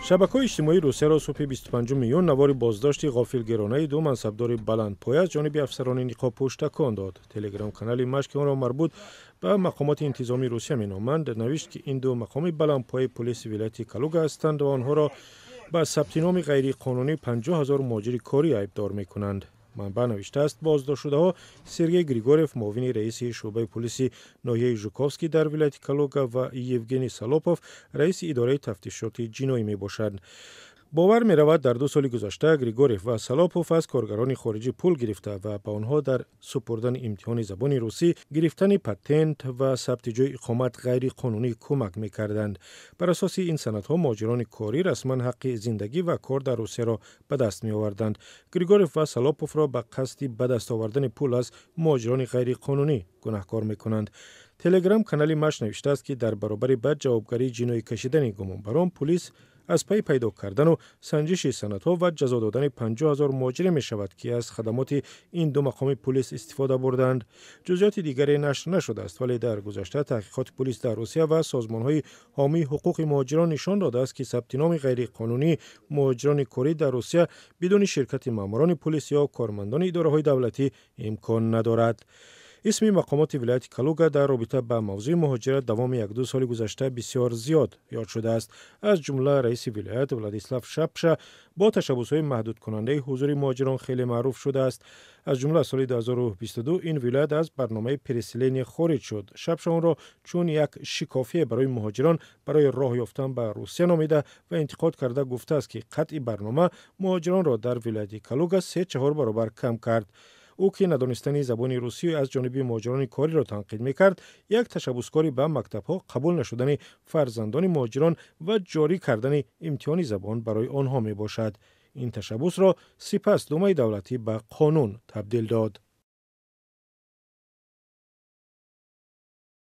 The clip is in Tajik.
Шабакаҳои иҷтимоии Русияро субҳи 25 июн навори боздошти ғофилгиронаи ду мансабдори баландпоя аз ҷониби афсарони ниқобпӯш такон дод. Телеграм-канали Маш, ки онро марбут ба мақомоти интизомии Русия меноманд, навишт, ки ин ду мақоми баландпояи пулиси вилояти Калуга ҳастанд ва онҳоро ба сабти номи ғайриқонунӣ 50 ҳазор муҳоҷири корӣ айбдор мекунанд. Манбаъ навиштааст, боздоштшудаҳо Сергей Григорьев, муовини раиси шӯъбаи пулиси ноҳияи Жуковский дар вилояти Калуга, ва Евгений Солопов, раиси идораи тафтишоти ҷиноӣ мебошанд. Бовар меравад, дар 2 соли гузашта Григорьев ва Солопов аз коргарони хориҷӣ пул гирифта ва ба онҳо дар супурдани имтиҳони забони русӣ, гирифтани патент ва сабти ҷои иқомат ғайриқонунӣ кӯмак мекарданд. Бар асоси ин санадҳо муҳоҷирони корӣ расман ҳаққи зиндагӣ ва кор дар Русияро ба даст меоварданд. Григорьев ва Солоповро ба қасди ба даст овардани пул аз муҳоҷирони ғайриқонунӣ гунаҳкор мекунанд. Телеграм канали Маш навиштааст, ки дар баробари ба ҷавобгарии ҷиноӣ кашидани гумонбарон, пулис аз пайи пайдо кардану санҷиши санадҳо ва ҷазо додани 50 ҳазор муҳоҷире мешавад, ки аз хадамоти ин ду мақоми пулис истифода бурданд. Ҷузъиёти дигаре нашр нашудааст, вале дар гузашта таҳқиқоти пулис дар Русия ва созмонҳои ҳомии ҳуқуқи муҳоҷирон нишон додааст, ки сабти номи ғайриқонунии муҳоҷирони корӣ дар Русия бидуни ширкати маъмурони пулис ё кормандони идораҳои давлатӣ имкон надорад. Исми мақомоти вилояти Калуга дар робита ба мавзӯи муҳоҷират давоми 1-ду соли гузашта бисёр зиёд ёд шудааст. Аз ҷумла раиси вилоят Владислав Шапша бо ташаббусҳои маҳдудкунандаи ҳузури муҳоҷирон хеле маъруф шудааст. Аз ҷумла соли 2022 ин вилоят аз барномаи переселение хориҷ шуд. Шапша онро чун як шикофие барои муҳоҷирон барои роҳ ёфтан ба Русия номида ва интиқод карда гуфтааст, ки қатъи барнома муҳоҷиронро дар вилояти Калуга се-чаҳор баробар кам кард. Ӯ, ки надонистани забони русӣ аз ҷониби муҳоҷирони кориро танқид мекард, як ташаббускори ба мактабҳо қабул нашудани фарзандони муҳоҷирон ва ҷорӣ кардани имтиҳони забон барои онҳо мебошад. Ин ташаббусро сипас Думаи давлатӣ ба қонун табдил дод.